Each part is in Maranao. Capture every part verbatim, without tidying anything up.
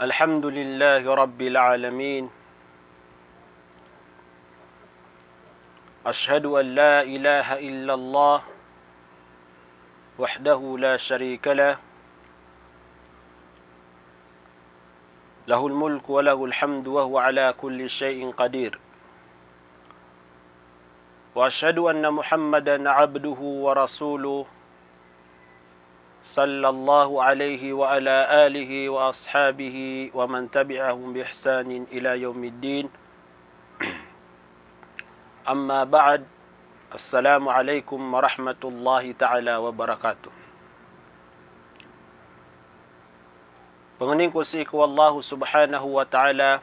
الحمد لله رب العالمين. أشهد أن لا إله إلا الله وحده لا شريك له، له الملك وله الحمد وهو على كل شيء قدير. وأشهد أن محمدا عبده ورسوله، صلى الله عليه وعلى آله وأصحابه ومن تبعهم بإحسان إلى يوم الدين. أما بعد، السلام عليكم ورحمة الله تعالى وبركاته. Pangnin ko sii ko Allahu Subhanahu wa Ta'ala,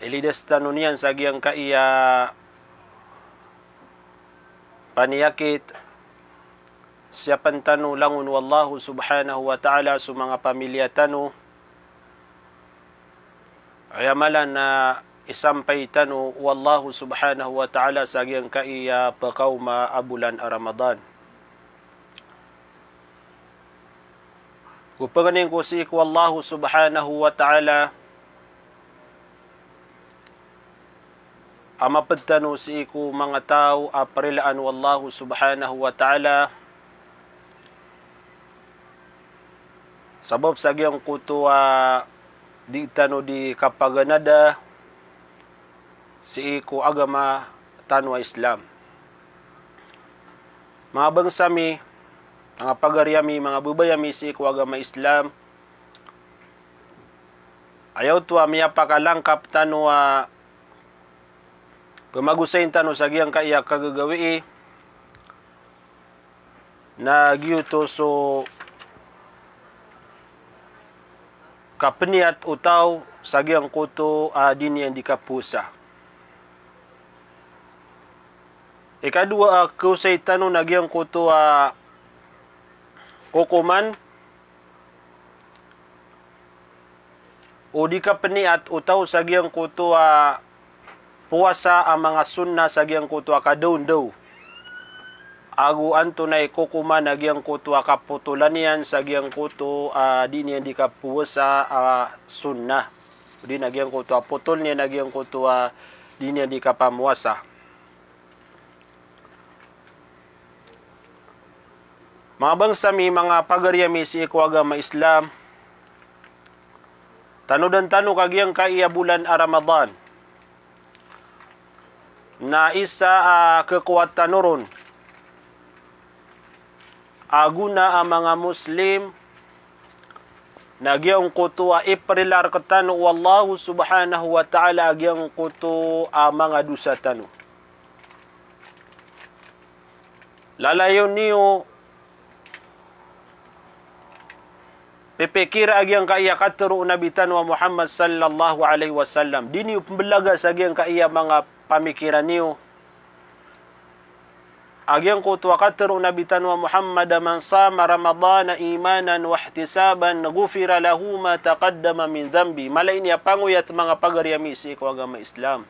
ilidas tano niyan sa giyangkaiya paniyakit, siyapan tano langon o Allahu Subhanahu wa Ta'ala so manga pamilya tano, aya mala na isampay tano o Allahu Subhanahu wa Ta'ala sa giyangkaiya pkaoma a bolan a Ramadan. Go pangnin ko sii ko Allahu Subhanahu wa Ta'ala a mapd tano sii ko manga taw a prilaan o Allahu Subhanahu wa Ta'ala, sabap sa giyangkoto a di tano di kapaganada sii ko agama tano a Islam. Manga bangsa mi, manga pagari ami, manga babay ami sii ko agama Islam, aya oto a miyapakalangkap tano a pmagosayn tano sa giyangkaiya kagagawii, na giyoto so kapniyat o taw sa giyangkoto a di niyan di kapowasa. Ikadowa a kaosay tano na giyangkoto a kokoman o di kapniyat o taw sa giyangkoto a powasa a manga sunnah sa giyangkoto a kadaondaw. Ago antonaa i kokoman a giyangkoto a kapotolan iyan sa giyangkoto a di niyan di kapowasa a sunnah. Di na giyangkoto a potol niyan a giyangkoto a di niyan di kapamowasa. Manga bangsa mi, manga pagari ami sii ko agama Islam, tanodan tano ka giyangkaiya bolan a Ramadan na isa a khakowa tano ron a gona a manga Muslim, na giyangkoto a iprila rktano o Allahu Subhanahu wa Ta'ala a giyangkoto a manga dosa tano. Lalayon iyo pipikira a giyangkaiya katharo o Nabi tano a Muhammad sallallahu alaihi wasallam. Di niyo pmblaga sa giyangkaiya manga pamikiran iyo a giyangkoto a katharo o Nabi tano a Muhammad, "Man sama Ramadana imanan wahtisaban, ghufira lahu ma taqaddama min dhanbi." Mala ini a pangoyat, manga pagari ami sii ko agama Islam.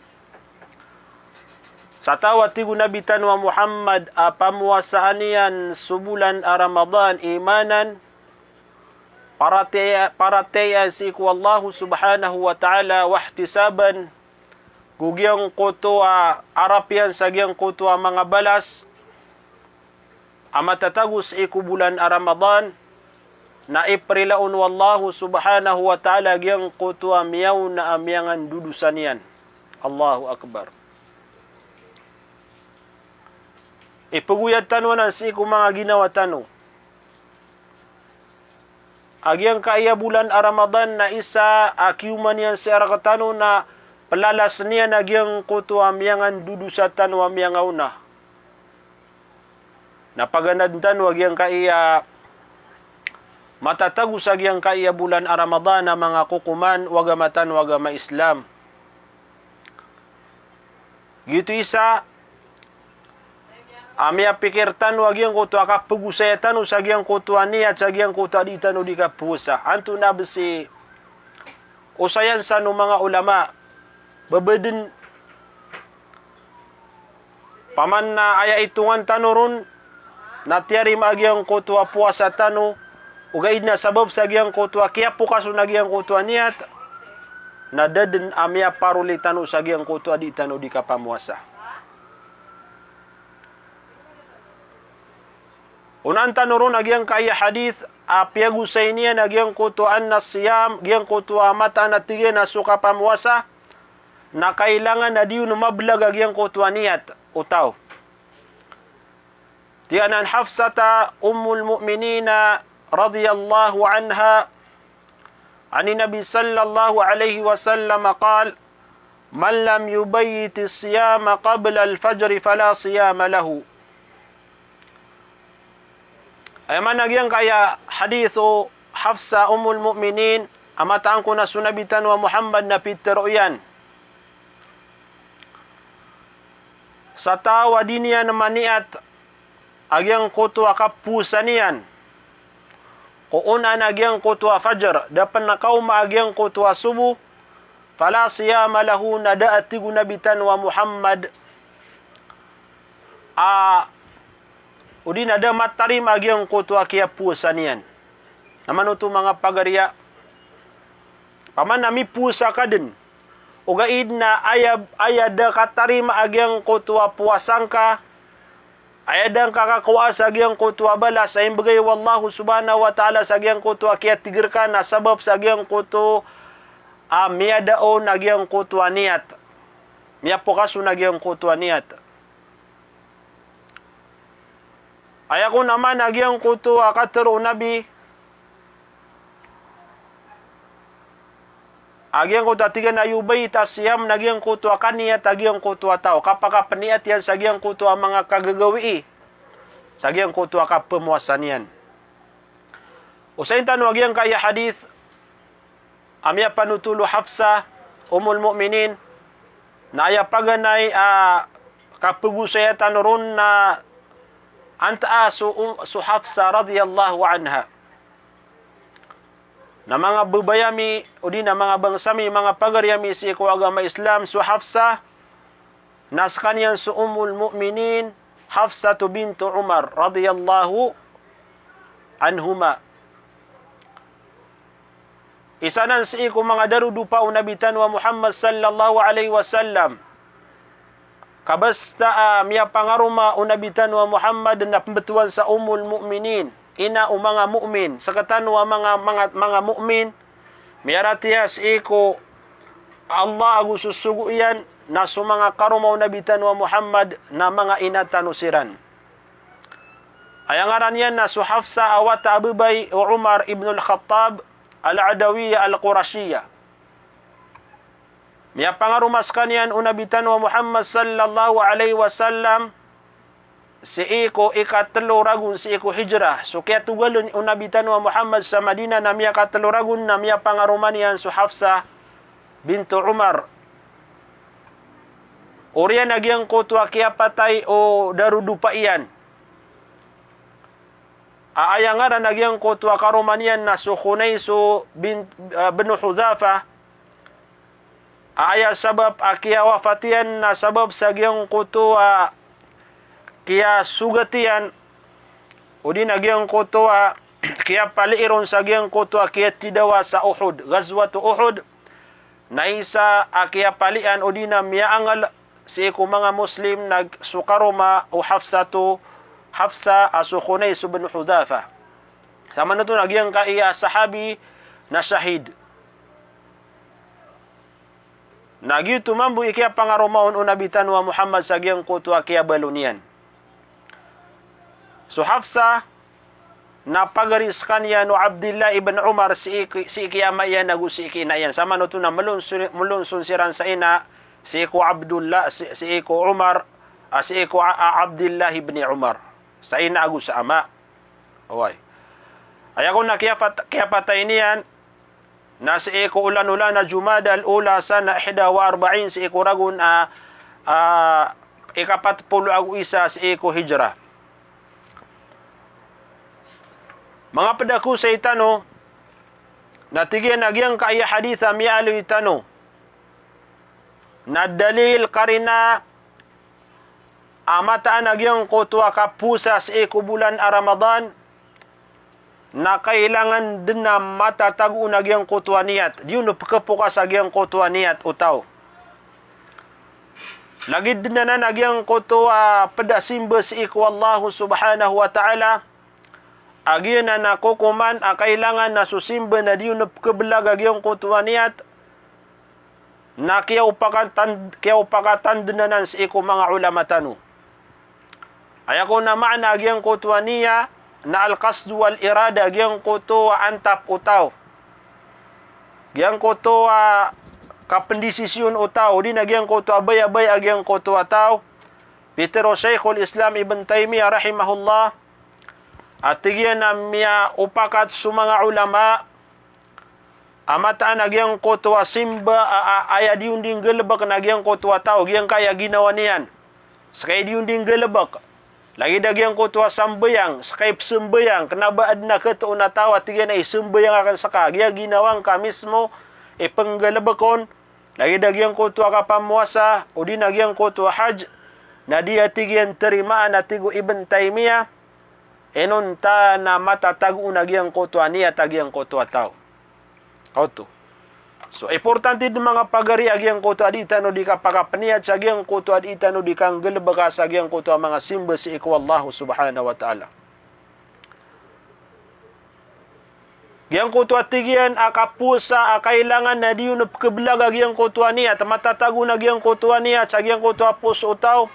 Sa taw a, tig o Nabi tano a Muhammad, a pamowasaan iyan so bolan a Ramadan, imanan, paratiyaya, paratiyaya sii ko Allahu Subhanahu wa Ta'ala, wahtisaban, go giyangkoto a arap iyan sa giyangkoto a manga balas a matatago sii ko bolan a Ramadan, na iprila on o Allahu Subhanahu wa Ta'ala giyangkoto a miyaona a miyangandodosa niyan. Allahu Akbar. Ipgoyat tano anan sii ko manga ginawa tano a giyangkaiya bolan a Ramadan na isa a kiyoman iyan sii rktano na plalas niyan a giyangkoto a miyangandodosa tano a miyangaona. Na paganadn tano a giyangkaiya matatago sa giyangkaiya bolan a Ramadan a manga kokoman o agama tano a agama Islam. Giyoto isa a miyapikir tano a giyangkoto a kapgosaya tano sa giyangkoto a niyat sa giyangkoto a di tano di kapowasa. Antonaa bs i osayan san o manga ulama? Ba badn paman na aya itongan tano ron na tiyarima a giyangkoto a powasa tano Ogaid na sabap sa giyangkoto a kiyapokas on a giyangkoto a niyat, na da den a miyaparoli tano sa giyangkoto a di tano di kapamowasa. Onaan tano ron a giyangkaya hadith a piyagosay niyan a giyangkoto a anna siyam, giyangkoto a mataan a tig iyan a so kapamowasa, na kailangan a di on mablag a giyangkoto a niyat o taw. Tig anan Hafsata Ummul Mu'minina radiyallahu anha, anin Nabi sallallahu alaihi wasallam qal, "Man lam yubayyitis siyama qablal fajri fala siyama lahu." Aya maana giyangkaya hadith o Hafsa Ummul Mu'minin, a mataan ko na so Nabi tano a Muhammad na pitharo iyan. Sa taw a di niyan maniyat a giyangkoto a kapowasa niyan ko onaan a giyangkoto a fajr, da pen kaoma a giyangkoto a sobo, fala siyama lahu, na da a tig o Nabi tano a Muhammad a, odi na da matarima a giyangkoto a kiyapowasa niyan. Na manoto manga pagariya, paman a mipowasa ka den, ogaid na aya, aya da katarima a giyangkoto a powasa ngka, aya da ngka kakowaa sa giyangkoto a balas a imbegay o Allahu subhanahu wa ta'ala sa giyangkoto a kiyatiger ka na sabap sa giyangkoto a miyada on a giyangkoto a niyat. Miyapokas on a giyangkoto a niyat. Aya kon a maana a giyangkoto a katharo o Nabi, a giyangkoto a tig iyan a yubayyit as-siyam na giyangkoto a kaniyat a giyangkoto a taw, kapakapeniyat iyan sa giyangkoto a manga kagagawii, sa giyangkoto a kapemowasa niyan. Osayin tano a giyangkaya hadith a miyapanotol o Hafsa, Ummul Mu'minin, na aya paganay a kapegosaya tano ron na antaa so, um, so Hafsa radiyallahu anha. Na manga babay ami, odi na manga bangsa mi, manga pagari ami sii ko agama Islam, so Hafsa, na sekaniyan so Ummul Mu'minin, Hafsatu bintu Umar radiyallahu anhuma. Isa nan sii ko manga darodopa o Nabi tano a Muhammad sallallahu alaihi wasallam. Kabasta a miyapangaroma o Nabi tano a Muhammad na pembetowan sa Ummul Mu'minin, ina o manga mu'min, sekatano a manga, manga, manga mu'min, miyaratiyaya sii ko Allah ago so sogo iyan, na so manga karoma o Nabi tano a Muhammad na manga ina tano siran. Aya ngaran iyan na so Hafsa a wata a babay o Umar ibn al-Khattab al-Adawiyah al-Qurashiyah. Miyapangaroma sekaniyan o Nabi tano a Muhammad sallallahu alaihi wasallam sii ko ikatelo ragon sii ko hijrah. So kiyatogalen o Nabi tano a Muhammad sa Madinah na miyakatelo ragon na miyapangaroma niyan so Hafsa bintu Umar. Oriyan a giyangkoto a kiyapatay o darodopa iyan. A aya ngaran a giyangkoto a karoma niyan na so Khunaysu bin, ah, bin Hudhafa. A aya sabap a kiyawafat iyan na sabap sa giyangkoto a kiyasogat iyan, odi na giyangkoto a kiyapalii ron sa giyangkoto a kiyatidawa sa Uhud, Ghazwatu Uhud. Na isa a kiyapalian odi na miyaangal sii ko manga Muslim na so karoma o Hafsatu, Hafsa a so Khunaysu bin Hudhafa. Samanoto na giyangkaya sahabi na shahid. Na giyoto mambo i kiyapangaroma on o Nabi tano a Muhammad sa giyangkoto a kiyabaloy niyan. So Hafsa na pagari sekaniyan o Abdillah ibn Umar sii ki, sii ki ama iyan ago sii ki ina iyan. Samanoto na melonson, melonson siran sa ina, sii ko Abdullah, sii, sii ko Umar, ah, sii ko A-, A-, Abdillah ibn Umar. Sa ina ago sa ama. Oway. Aya kon a kiyafat-, kiyapatay niyan, na sii ko olan-olan a Jumada al-Ula sana ihda wa arba'in, sii ko ragon a, ah, ikapat polo ago isa sii ko hijrah. Manga ped a kosay tano, na tig iyan a giyangkaya hadith a miyaaloy tano na dalil, karina, a mataan a giyangkoto a kapowasa sii ko bolan a Ramadan, na kailangan den a matatago on a giyangkoto a niyat. Di on pkhapokas a giyangkoto a niyat o taw. Lagid den anan a giyangkoto a pd a simba sii ko Allah subhanahu wa ta'ala, a giyanan a kokoman a kailangan a so simba na di on pkhablag a giyangkoto a niyat, na kiyaopakatan, kiyaopakatan den anan sii ko manga ulama tano. Aya kon a maana a giyangkoto a niyya na al-qasdu wal-irada, giyangkoto a antap o taw, giyangkoto a kapndisisyon o taw, odi na giyangkoto a bayabaya a giyangkoto a taw. Pitharo o Shaykhul Islam Ibn Taymiyyah rahimahullah, a tig iyan a miyaopakat so manga ulama a mataan a giyangkoto a simba a, a, aya di on di nggalbk na giyangkoto a taw, giyangkaya ginawa niyan, ska i di on di nggalbk. Lagid a giyangkoto a sambayang, ska i psambayang, kna ba adn a khatoon a taw a tig iyan a isambayang akn ska, giya ginawa ngka mismo i pnggalbk on. Lagid a giyangkoto a kapamowasa, odi na giyangkoto a hajj, na di a tig iyan tarimaan a tig o Ibn Taymiyyah, inonta na matatago on a giyangkoto a niyat a giyangkoto a taw. Kaoto. So, importante den manga pagari a giyangkoto a di tano di kapakapniyat sa giyangkoto a di tano di kanggalbka sa giyangkoto a manga simba sii ko Allah subhanahu wa ta'ala. Giyangkoto a tig iyan a kapowasa a kailangan na di on pkhablag a giyangkoto a niyat, matatago on a giyangkoto a niyat sa giyangkoto a poso o taw,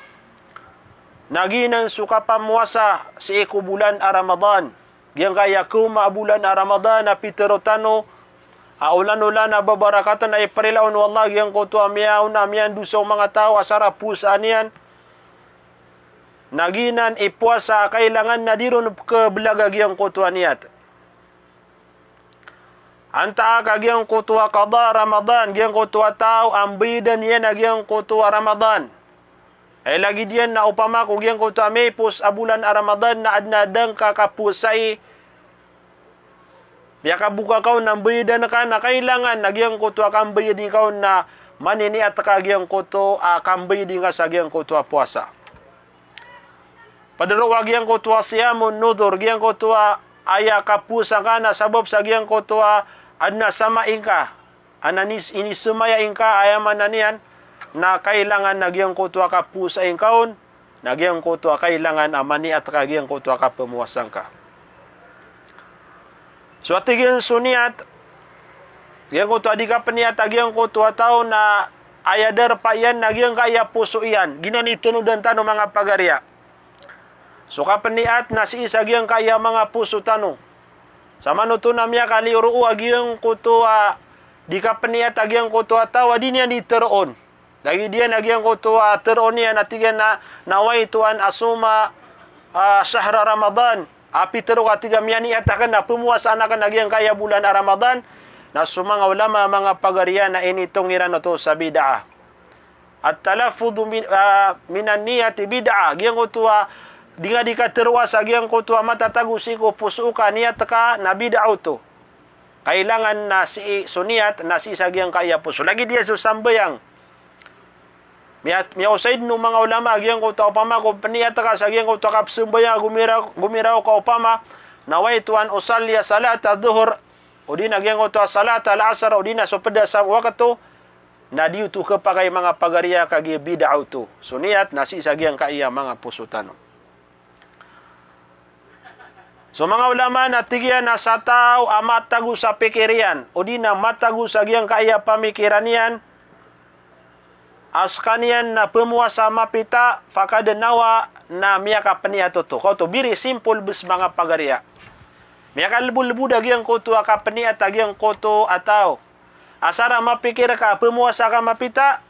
na giyanan so kapamowasa sii ko bolan a Ramadan. Giyangkaya kawma a bolan a Ramadan a pitharo tano a olan-olan a babarakatan a iprila on o Allah giyangkoto a miyaona a miyandosa o manga taw asar a powasaan iyan. Na giyanan i powasa a kailangan na di ron pkhablag a giyangkoto a niyat. Antaa ka giyangkoto a qada Ramadan, giyangkoto a taw a mbayadan iyan a giyangkoto a Ramadan. Ay lagid iyan na opama ko giyangkoto a miyaipos a bolan a Ramadan na adn a da ngka kapowasai. Miyakaboka ka on na mbayadan ka na kailangan na giyangkoto a kambayadi ngka on na maniniyat ka giyangkoto a kambayadi ngka sa giyangkoto a powasa. Pd roo a giyangkoto a siyamun nudhur, giyangkoto a aya kapowasa ngka na sabap sa giyangkoto a adn a samai ngka, adn a nis-, inisamaya ingka, aya maana niyan na kailangan na giyangkoto a kapowasai ngka on, na giyangkoto a kailangan a maniyat ka giyangkoto a kapamowasa ngka. So a tig iyan so niyat, giyangkoto a di kapniyat a giyangkoto a taw na aya darpa iyan na giyangkaya poso iyan, giyanan i tanodan tano manga pagariya. So kapniyat na sii sa giyangkaya manga poso tano. Samanoto na miyakaliyo roo a giyangkoto a di kapniyat a giyangkoto a taw a di niyan di tharoon. Lagid iyan a giyangkoto a tharoon iyan a tig iyan a nawaitu an asuma, ah, shahra Ramadan. A pitharo ka tig a miyaniyat akn a pamowasaan akn a giyangkaya bolan a Ramadan. Na so manga ulama, manga pagariya na initong iran oto sa bid'ah. At-talaffudhu min, ah, minan niyati bid'ah. Giyangkoto a di nga di katharoa sa giyangkoto a matatago sii ko poso ka, niyat ka na bid'ah oto. Kailangan na sii so niyat na sii sa giyangkaya poso. Lagid iyan so sambayang. Miya-, miyaosay den o manga ulama a giyangkoto a opama ko pniyat ka sa giyangkoto a kapsambayang a gomiraw, gomiraw ka opama, nawaitu an usalliya salata dhuhr, odi na giyangkoto a salata al-asr, odi na so pd a sa wakto, na di oto khapakay manga pagariya ka giya bid'ah oto. So niyat na sii sa giyangkaya manga poso tano. So manga ulama na tig iyan a sa taw a matago sa pikir iyan, odi na matago sa giyangkaya pamikiran iyan, a skaniyan na pamowasa mapita, faqad nawa, na miyakapniyat oto. Kaoto, very simple bes manga pagariya. Miyakalbolbod a giyangkoto a kapniyat a giyangkoto a taw. Asar a mapikir ka a pamowasa ka mapita,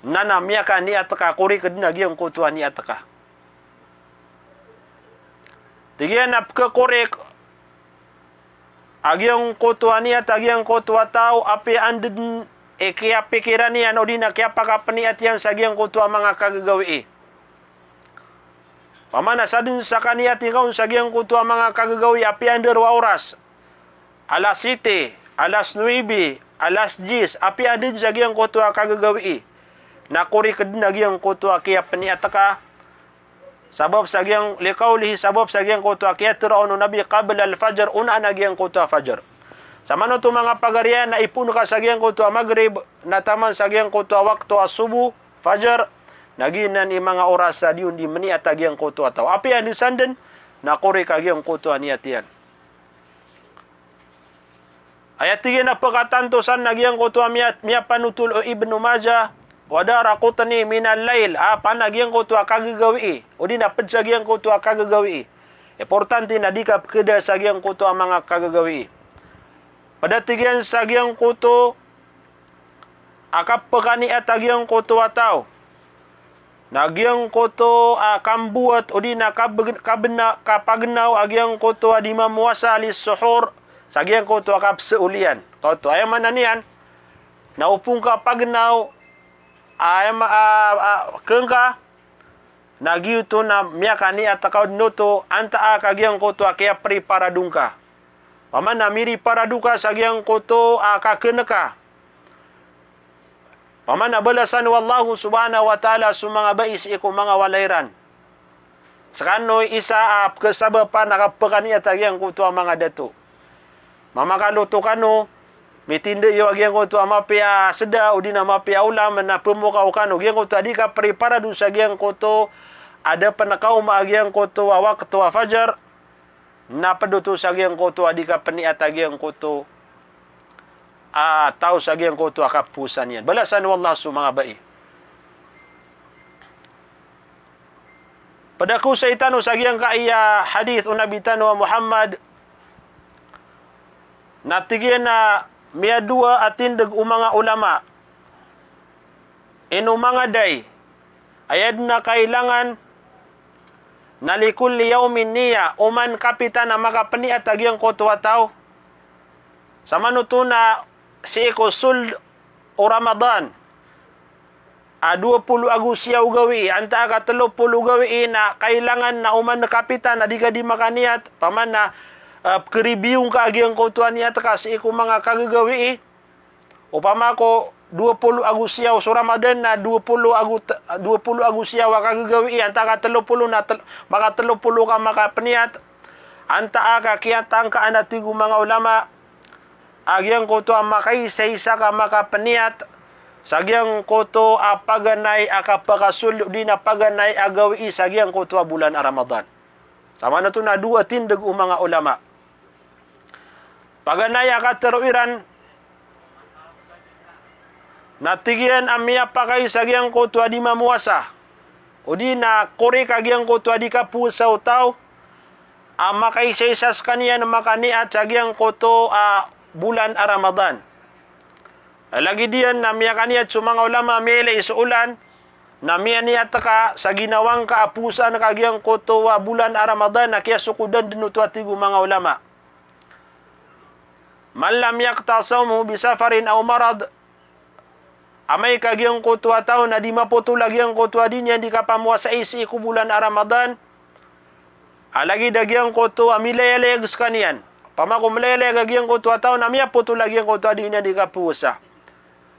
na na miyakaniyat ka, korek den a giyangkoto a niyat ka. Tig iyan a pkhakorek a giyangkoto a niyat a giyangkoto a taw a apiya anda den i kiyapikiran iyan odi na kiyapakapniyat iyan sa giyangkoto a manga kagagawii. Opama na sa den sa kaniyati ngka on sa giyangkoto a manga kagagawii a apiya anda roo a oras. Alas siyete, alas nuwebe, alas diyes, apiya anda den sa giyangkoto a kagagawii. Na korek den a giyangkoto a kiyapniyat ka. Sabap sa giyang, liqawlihi, sabap sa giyangkoto a kiyatharoa o Nabi, qabla al-fajr, onaan a giyangkoto a fajr. Samanoto manga pagari iyan na ipoon ka sa giyangkoto a maghrib, na taman sa giyangkoto a wakto a sobo, fajr, na giyanan i manga oras a di on di maniyat a giyangkoto a taw. Apiya anda san dn, na korek a giyangkoto a niyat iyan. Aya tig iyan a pkatanto san na giyangkoto a miya-, miyapanotol o Ibnu Majah, wa Daraqutni minal layl, a pn a giyangkoto a kagagawii, odi na pd sa giyangkoto a kagagawii. Importante na di kapkhada sa giyangkoto a manga kagagawii. Pd a tig iyan sa giyangkoto a kapkaniat a giyangkoto a taw. Na giyangkoto a kambowat odi na kabg-, kabna-, kapagnaw a giyangkoto a di mamowasa lis-suhur sa giyangkoto a kapsaol iyan. Kaoto, aya maana niyan, na opama ka pagnaw, aya ma-, a, a, kangka, na giyoto na miyakaniat ka o dn oto, antaa ka giyangkoto a kiyapreparadon ka. Pman na miriparado ka sa giyangkoto a kakn ka. Pman na balasan o Allahu subhanahu wa ta'ala so manga bai sii ko manga walay ran. Skano i isa a pkhasabapan a kapkaniat a giyangkoto a manga dato. Mamakaloto kano, mitinda iyo a giyangkoto a mapiya a sda, odi na mapiya a olam, na pmokaw kano, giyangkoto a di kapreparado sa giyangkoto a da pn kaoma a giyangkoto a wakto a fajar, na pd oto sa giyangkoto a di kapniat a giyangkoto a taw sa giyangkoto a kapowasa niyan. Balasan o Allah so manga bai. Pd a kowasay tano sa giyangkai a hadith o Nabi tano a Muhammad, na tig iyan a miyadowa a tindg o manga ulama. Ino manga day, aya dn a kailangan na likulli yawmin niyya, oman kapitan a makapniat a giyangkoto a taw. Samanoto na sii ko sold o Ramadan a dowa polo ago siyaw gawii, antaa ka tlo polo gawii na kailangan na oman kapitan a di ka di makaniyat, pman na, eh, karibiyo ngka a giyangkoto a niyat ka sii ko manga kagagawii. Opama ko dowa polo ago siyaw so Ramadan na dowa polo ago t-, dowa polo ago siyaw a kagagawii, antaa ka tlo polo na tel-, maka tlo polo ka makapniyat. Antaa ka kiyatangkaan a tig o manga ulama a giyangkoto a makaisaisa ka makapniyat sa giyangkoto a paganay a kapakasold odi na paganay a gawii sa giyangkoto a bolan a Ramadan. Samanoto na dowa tindg o manga ulama. Paganay a katharo iran na tig iyan a miyapakay sa giyangkoto a di mamowasa, odi na korek a giyangkoto a di kapowasa o taw a makaisaisa skaniyan makaniyat sa giyangkoto a bolan a Ramadan. Lagid iyan na miyakaniyat so manga ulama, miyailay so olan, na miyaniyat ka sa ginawa ngka a powasaan ka giyangkoto a bolan a Ramadan, na kiyasokodan dn oto a tig o manga ulama. Man lam yaqta' sawmuhu bi safarin aw marad, amay ka giyangkoto a taw na di mapotol a giyangkoto a di niyan di kapamowasai sii ko bolan a Ramadan, a lagid a giyangkoto a milayalayag skaniyan. Opama ko milayalayag a giyangkoto a taw na miyapotol a giyangkoto a di niyan di kapowasa.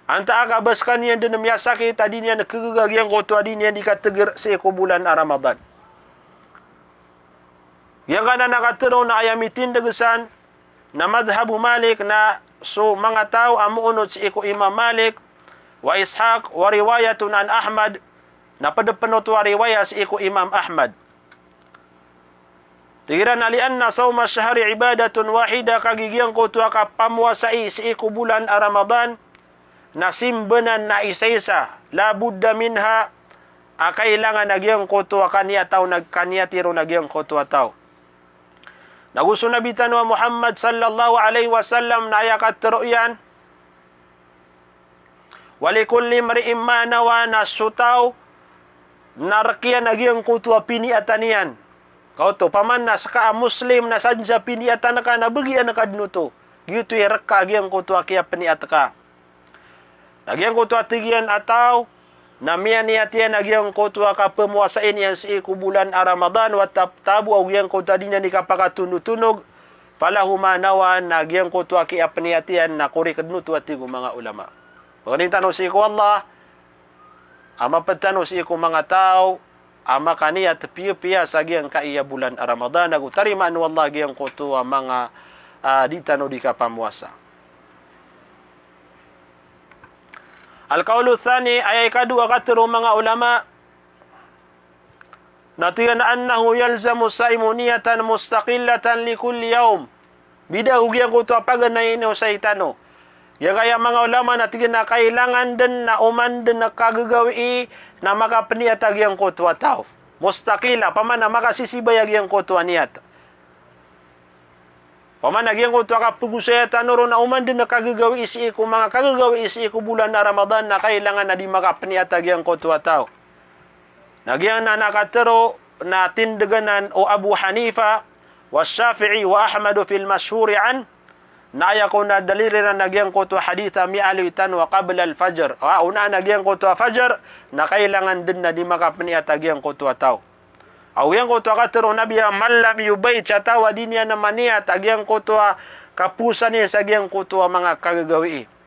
Antaa ka ba skaniyan dn miyasakit a di niyan khagaga a giyangkoto a di niyan di katgr sii ko bolan a Ramadan. Giyangkanan a katharo na aya mitindg san na madhhab o Malik na so manga taw a moonot sii ko Imam Malik, wa Ishaq, wa riwayatun an Ahmad, na pd pn oto a riwaya sii ko Imam Ahmad. Tig iran a li anna sawma shahri ibadatun wahidah, kagiya giyangkoto a kapamowasai sii ko bolan a Ramadan na simbanan a isaisa, la budda minha, a kailangan a giyangkoto a kaniyat a taw na, kaniyati ron a giyangkoto a taw. Nago so Nabi tano a Muhammad sallallahu alaihi wasallam na aya katharo iyan, wa likulli imri'in ma nawa, na so taw na rk iyan a giyangkoto a piniyatan iyan. Kaoto, opama na ska a Muslim na sadn sa piniyatan ka na bagian ka dn oto. Giyoto i rk a giyangkoto a kiyapniyat ka. Na giyangkoto a tig iyan a taw na miyaniyat iyan a giyangkoto a kapamowasai niyan sii ko bolan a Ramadan, wa tab-, taboa giyangkoto a di niyan di kapakatonogtonog, falahu ma nawa, na giyangkoto a kiyapniyat iyan na korek dn oto a tig o manga ulama. Pangnin tano sii ko Allah a mapd tano sii ko manga taw a makaniyat piyapiya sa giyangkaya bulan a Ramadan, ago tarimaan o Allah giyangkoto a manga, ah, di tano di kapamowasa. Al-qawlu thani, aya ikadowa a katharo o manga ulama, na tig iyan a annahu yalzamu saimu niyatan mustaqillatan li kulli yawm. Bida o giyangkoto a paganay o saitano. Giyangkaya manga ulama na tig iyan a kailangan den na oman den a kagagawii na makapeniyat a giyangkoto a taw. Mustaqilla, paman a makasisibay a giyangkoto a niyat. Paman a giyangkoto a kapegosaya tano ron na oman den a kagagawii sii ko manga kagagawii sii ko bulan a Ramadan na kailangan a di makapeniyat a giyangkoto a taw. Na giyanan a katharo na tindegan anan o Abu Hanifa, wa Shafi'i, wa Ahmadu fil mashhuri an, na aya kon a dalil iran na giyangkoto a hadith a miyaaloy tano a qabla al-fajr. A, onaan a giyangkoto a fajr, na kailangan den a di makapeniyat a giyangkoto a taw. Ago giyangkoto a katharo o Nabi a man lam yubayit, sa taw a di niyan maniyat a giyangkoto a kapowasa niyan sa giyangkoto a manga kagagawii.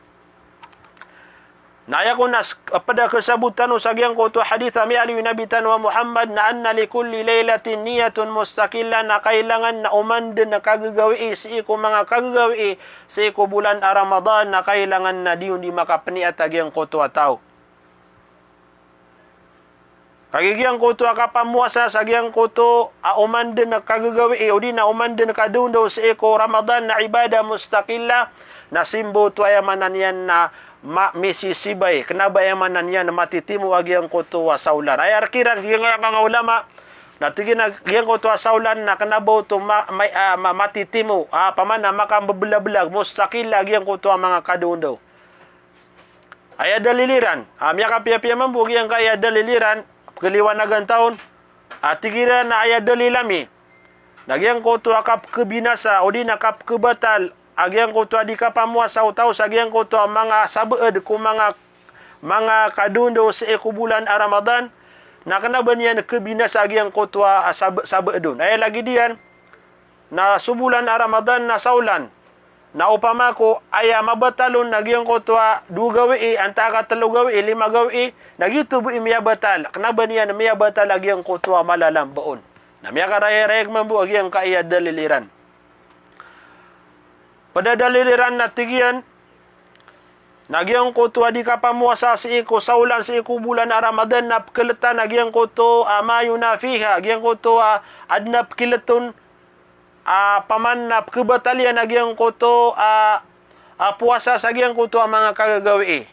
Na aya kon a s-, a ped a kasabot tano sa giyangkoto a hadith a miyaaloy o Nabi tano a Muhammad na anna li kulli laylatin niyatun mustaqillah, na kailangan na oman den a kagagawii sii ko manga kagagawii sii ko bulan a Ramadan na kailangan na di on di makapeniyat a giyangkoto a taw. Kagiya giyangkoto a kapamowasa sa giyangkoto a oman den a kagagawii, odi na oman den a kadaondaw sii ko Ramadan na ibadah mustaqillah, na simboto aya maana niyan na ma-, misisibay, kena ba aya maana niyan na matitimo a giyangkoto a saolan. Aya rk iran giyangkaya manga ulama, na tig iyan a giyangkoto a saolan na kena ba oto ma-, ma-, ah, ma-, matitimo, ah, paman a makambebelabelag, mustaqillah a giyangkoto a manga kadaondaw. Aya dalil iran, ah, miyakapiyapiya mambo giyangkaya dalil iran, pekeliwanagan ta on, ah, tig iran a aya dalil ami na giyangkoto a kapekebinasa, odi na kapekhabatal a giyangkoto a di kapamowasa o taw sa giyangkoto a manga sabaad ko manga, manga kadaondaw sii ko bulan a Ramadan, na kena ba niyan khabinasa a giyangkoto a sab-, sabaad on. Aya lagid iyan, na so bulan a Ramadan na saolan. Na opama ko aya mabatal on na giyangkoto a dowa gawii, antaa ka telo gawii, lima gawii, na giyoto bo i miyabatal. Kena ba niyan miyabatal a giyangkoto a malalamba on. Na miyakarayarayag mambo a giyangkaya dalil iran. Ped a dalil iran na tig iyan, na giyangkoto a di kapamowasa sii ko saolan sii ko bulan a Ramadan na pekeletan a giyangkoto a ma yunafiha, giyangkoto a aden a pekelet on, a paman na pekhabatal iyan a giyangkoto a, a powasa sa giyangkoto a manga kagagawii.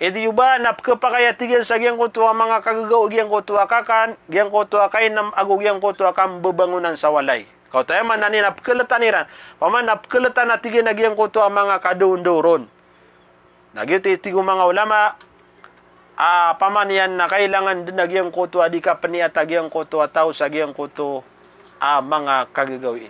Edi o ba na pekepakay a tig iyan sa giyangkoto a manga kagagaw, giyangkoto a kakan, giyangkoto a kainem, ago giyangkoto a kambebangonan sa walay. Kaoto aya maana niyan na pekeletan iran. Paman na pekeletan a tig iyan a giyangkoto a manga kadaondaw ron. Na giyoto i tig o manga ulama, a paman iyan na kailangan den a giyangkoto a di kapeniyat a giyangkoto a taw sa giyangkoto a manga kagagawii.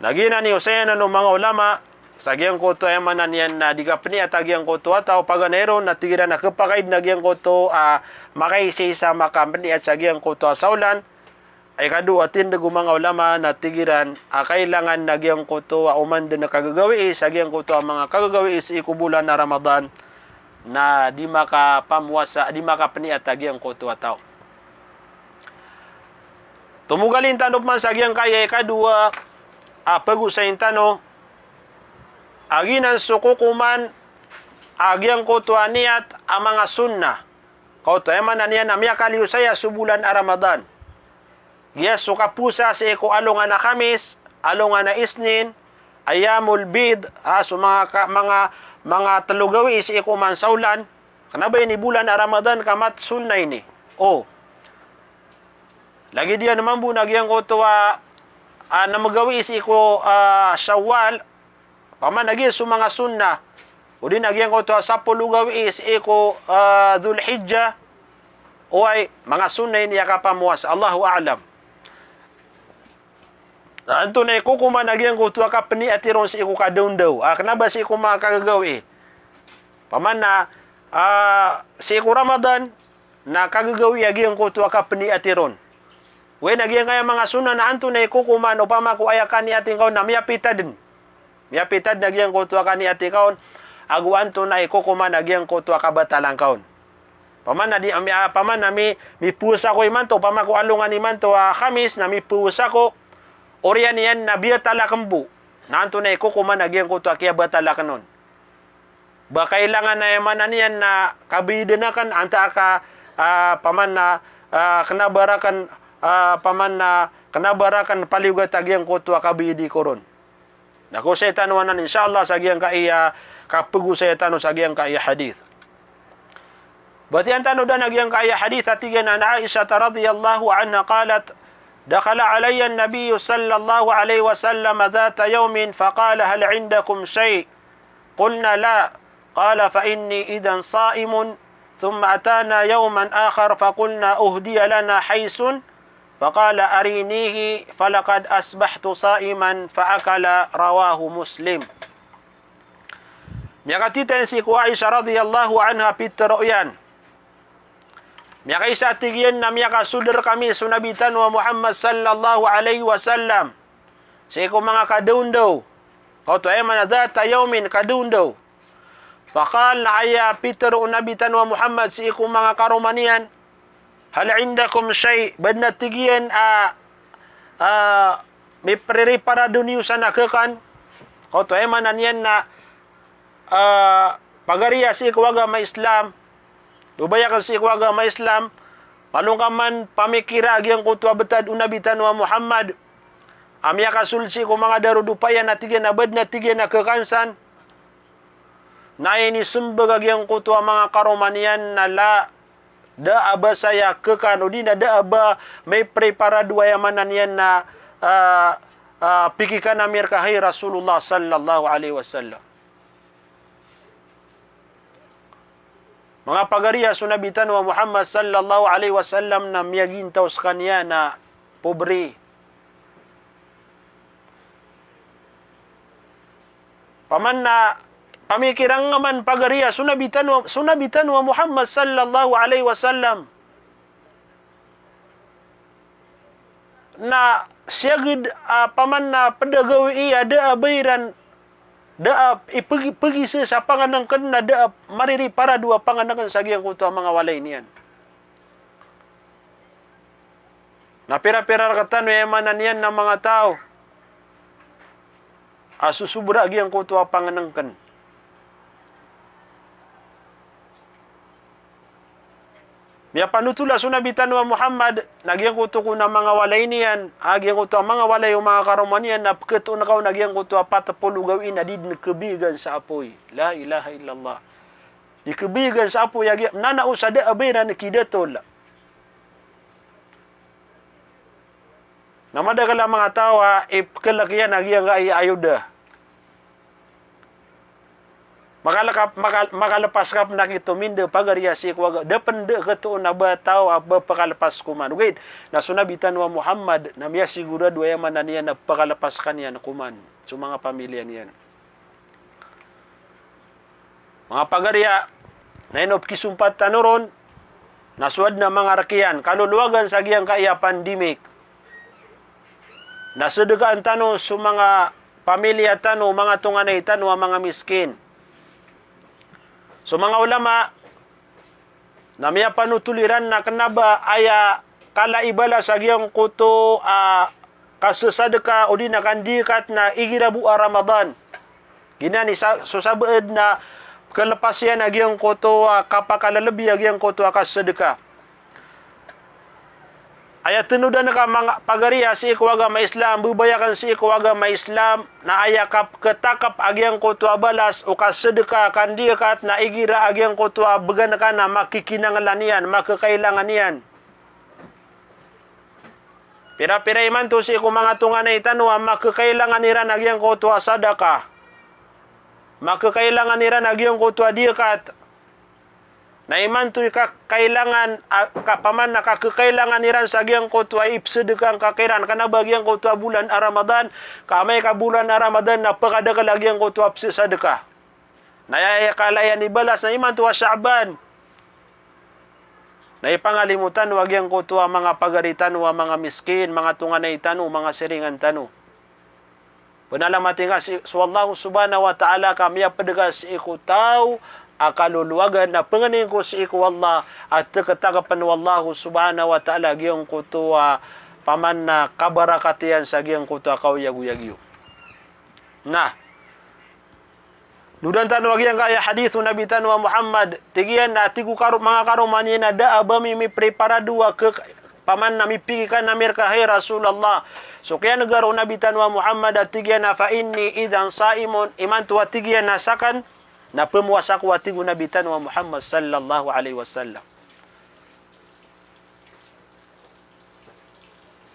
Na giyanan i osayanan o manga ulama sa giyangkoto aya maana niyan na di kapeniyat a giyangkoto a taw, paganay ron na tig iran a khapakay den a giyangkoto a makaisaisa makapeniyat sa giyangkoto a saolan. Aya ikadowa a tindeg o manga ulama na tig iran a kailangan na giyangkoto a oman den a kagagawii sa giyangkoto a manga kagagawii sii ko bulan a Ramadan na di makapamowasa, di makapeniyat a giyangkoto a taw. Tomogalin tano peman sa giyangkaya ikadowa a pagosayin tano a giyanan so kokoman a giyangkoto a niyat a manga sunnah. Kaoto aya maana niyan na miyakaliyo saya so bulan a Ramadan. Giya so kapowasa sii ko alongan a Khamis, alongan a Isnin, ayyamul bid, a, so manga ka-, manga, manga telo gawii sii ko oman saolan. Kena ba ini bulan a Ramadan ka mat sunnah ini. O. Lagid iyan mambo na giyangkoto a, a, nem gawii sii ko, a, Shawwal, paman a giya so manga sunnah, odi na giyangkoto a sapolo gawii sii ko, ah, Dhul Hijjah, oway, manga sunnah ini a kapamowasa, Allahu a'lam. Na antonaa i kokoman a giyangkoto a kapeniyati ron sii ko kadaondaw, a, kena ba sii ko manga kagagawii. Paman na, ah, sii ko Ramadan, na kagagawii a giyangkoto a kapeniyati ron. Oway na giyangkaya manga sunnah na antonaa i kokoman opama ko aya kaniyati ngka on na miyapita den. Miyapita den a giyangkoto a kaniyati ngka on, ago antonaa i kokoman a giyangkoto a kabatalan ka on. Opama na di, ami, ah, opama na mi, mipowasa ako imanto, opama ko alongan imanto a Khamis na mipowasa ako, oriyan iyan na biyatala kembo. Na antonaa i kokoman a giyangkoto a kiyabatala aken on. Ba kailangan a aya maana niyan na kabaydan aken antaa ka, ah, opama na, ah, kena ba raken, ah, opama na kena ba raken paliyogat a giyangkoto a kabaydi ko ron. Na go saya tano anan, insha Allah, sa giyangkaya kapegosaya tano sa giyangkaya hadith. Batiyan tano den a giyangkaya hadith a tig iyan, an Aisha radhiyallahu anha qalat, dakhala alayya an-nabiyyu sallallahu alayhi wasallam dhata yawmin faqala, "Hal indakum shay'?" Qulna, "La." Qala, "Fa inni idhan sa'imun." Thumma atana yawman akhar faqulna, "Uhdiya lana haysun." Faqala, "Arinihi, falaqad asbahtu sa'iman." Fa akala. Rawahu Muslim. Miyakatitayan sii ko Aisha radhiyallahu anha a pitero iyan. Miyakaisa a tig iyan na miyakasold rekami so Nabi tano a Muhammad sallallahu alayhi wasallam sii ko manga kadaondaw. Kaoto aya maana dhata yawmin, kadaondaw. Faqal, na aya pitero o Nabi tano a Muhammad sii ko manga karoma niyan, "Hal indakum shay'?" Ba aden a tig iyan a, ah, mipririparado niyo san a kekan. Kaoto aya maana niyan na, ah, pagari a sii ko agama Islam, babaya aken sii ko agama Islam, malongkaman pamikira a giyangkoto a betad o Nabi tano a Muhammad a miyakasold sii ko manga darodopa iyan a tig iyan a ba aden a tig iyan a kekan san. Na inisembag a giyangkoto a manga karoma niyan na la, da a ba saya kekan, odi na da a ba mipreparado, aya maana niyan na, ah, ah, pikikana mi reka, hay Rasulullah sallallahu alayhi wasallam. Manga pagari a so Nabi tano a Muhammad sallallahu alayhi wasallam na miyagintaw sekaniyan a pobre. Opama na pamikira ngka man pagari a so Nabi tano, so Nabi tano a Muhammad sallallahu alayhi wasallam na siyaged a opama na ped a gawii a da a ba iran, da a ipegi-, pegisa sa pangenengken na da a maririparado a pangenengken sa giyangkoto a manga walay niyan. Na pira-pira rektano, aya maana niyan na manga taw a sosobra a giyangkoto a pangenengken. Miyapanotol a so Nabi tano a Muhammad na giyangkoto kon a manga walay niyan, a giyangkoto a manga walay o manga karoma niyan na peketoon ka on a giyangkoto a pat polo gawii na di den kebiyegan sa apoy. La ilaha illallah. Di kebiyegan sa apoy a giya, na na o sa da a ba iran kidatol. Na madakel a manga taw a ipekelek iyan a giyangkai a ayoda. Makalekap, makal-, makalepas ka pen a kito minda pagari a sii ko aga, da pen da ketoon a ba taw a ba pekalepas koman. Ogaid na so Nabi tano a Muhammad na miyasigorado, aya maana niyan na pekalepas sekaniyan koman so manga pamiliya niyan. Manga pagari a, na ino pekisompat tano ron, na so aden a manga rek iyan, kalolowagan sa giyangkai a pandemic, na sedekaan tano so manga pamiliya tano, manga tonganay tano a manga miskin. So manga ulama, na miyapanotol iran na kena ba aya kala i balas a giyangkoto a kasesadeka odi na kandiyakat na igira bo a Ramadan. Giyanan i sa-, so sabaad na kelepas iyan a giyangkoto a kapakalelebi a giyangkoto a kasesadeka. Aya tenodan ka manga pagari a sii ko agama Islam, bebaya aken sii ko agama Islam, na aya kap-, ketakep a giyangkoto a balas o kasesadeka, kandiyakat na igira a giyangkoto a began ka na makikinangelan iyan, makekailangan iyan. Pira-pira imanto sii ko manga tonganay tano a makekailangan iran a giyangkoto a sadaka, makekailangan iran a giyangkoto a diyakat. Na imanto i ka-, kailangan, a, ka-, opama na kakekailangan iran sa giyangkoto a ipsedeka ngka kiran, kena ba giyangkoto a bolan a Ramadan, ka amay ka bolan a Ramadan na pekadakel a giyangkoto a pesesadeka. Na aya, aya kala iyan i balas na imanto a Sha'ban. Na ipangalimo tano a giyangkoto a manga pagari tano a manga miskin, manga tonganay tano, manga siringan tano. Penalamati ngka si, so Allah subhanahu wa ta'ala ka miyaped ka sii ko taw a kalolowagan, na pangnin ko sii ko Allah a tekatakepn o Allah subhanahu wa ta'ala giyangkoto a paman na kabarakat iyan sa giyangkoto a kaoyagoyag iyo. Na dodan tano a giyangkaya hadith o Nabi tano a Muhammad, tig iyan a tig o karo-, manga karoma niyan a da a ba mi mipreparado a ke-, paman na mipikir ka na miyarka, hay Rasulullah. So kiyanegar o Nabi tano a Muhammad a tig iyan a, "Fa inni idhan sa'imun," imanto a tig iyan a sakn na pemowasa ako, a tig o Nabi tano a Muhammad sallallahu alaihi wasallam.